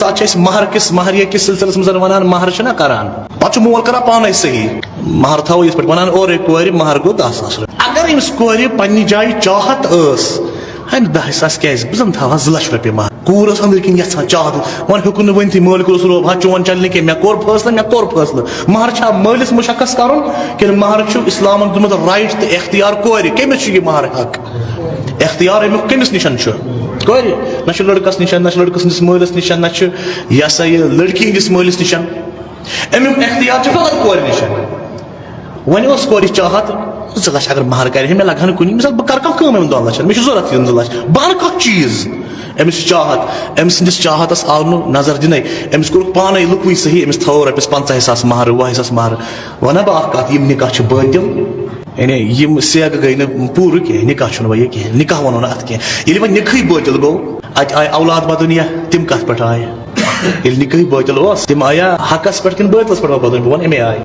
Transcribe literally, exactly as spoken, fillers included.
تَتھ چھِ أسۍ مہر کِس، مہریہ کِس سلسلس منٛز وَنان، مہر چھِنہ کران، پَتہٕ چھُ مول کران پانے صحیح۔ مہر تھاوو یِتھ پٲٹھۍ وَنان، اورَے کورِ مہر گوٚو دَہ ساس رۄپیہِ۔ اگر أمِس کورِ پننہِ جایہِ چاہت ٲس، ہے، دَہ ساس کیازِ؟ بہٕ زَن تھاوٕ ہا زٕ لَچھ رۄپیہِ مہر۔ کوٗر ٲس أنٛدرۍ کِنۍ یَژھان، چاہت، وۄنۍ ہیوٚکُن نہٕ ؤنتھٕے، مٲلۍ کوٚرُس روب، ہا، چون چلہِ نہٕ کینٛہہ، مےٚ کوٚر فٲصلہٕ، مےٚ کوٚر فٲصلہٕ۔ مہر چھا مٲلِس مُشخص کرُن، کِنہٕ مہر چھُ اِسلامن دیُتمُت رایٹ تہٕ اختیار کورِ؟ کٔمِس چھُ یہِ مہر حق؟ اختیار اَمیُک کٔمِس نِشن چھُ؟ کورِ۔ نہ چھُ لڑکس نِشن، نہ چھُ لڑکہٕ سٕنٛدِس مٲلِس نِشن، نہ چھُ یہِ ہسا یہِ لڑکی ہٕنٛدِس مٲلِس نِشن۔ اَمیُک اختیار چھُ فقط کورِ نِشن۔ وۄنۍ اوس کورِ چاہت، زٕ لچھ اگر مہر کرِ ہے، مےٚ لگہٕ ہن کُنہِ، مثال، بہٕ کرٕ کانٛہہ کٲم یِمن دۄن لچھن، مےٚ چھُ ضوٚرتھ یِم زٕ لچھ، بہٕ انہٕ کانٛہہ چیٖز۔ أمِس چھُ چاہت، أمۍ سٕنٛدِس چاہتس آو نہٕ نظر دِنَے۔ أمِس کوٚرُکھ پانَے لُکوٕے صحیح، أمِس تھٲو رۄپیَس پنٛژاہ ساس مہر، وُہ ساس مہر۔ وَنہ بہٕ اَکھ کَتھ، یِم نِکاح چھِ بٲطِل۔ یعنی یِم سیگہٕ گٔے نہٕ پوٗرٕ کینٛہہ، نِکاح چھُنہٕ وۄنۍ یہِ کینٛہہ، نِکاح وَنو نہٕ اَتھ کینٛہہ۔ ییٚلہِ وۄنۍ نِکہٕے بٲطِل گوٚو، اَتہِ آے اولاد بدُنیا، تِم کَتھ پٮ۪ٹھ آے؟ ییٚلہِ نِکہٕے بٲطِل اوس، تِم آیا حقَس پٮ۪ٹھ کِنہٕ بٲطلَس پٮ۪ٹھ وۄنۍ بدُن؟ بہٕ وَنہٕ اَمے آے۔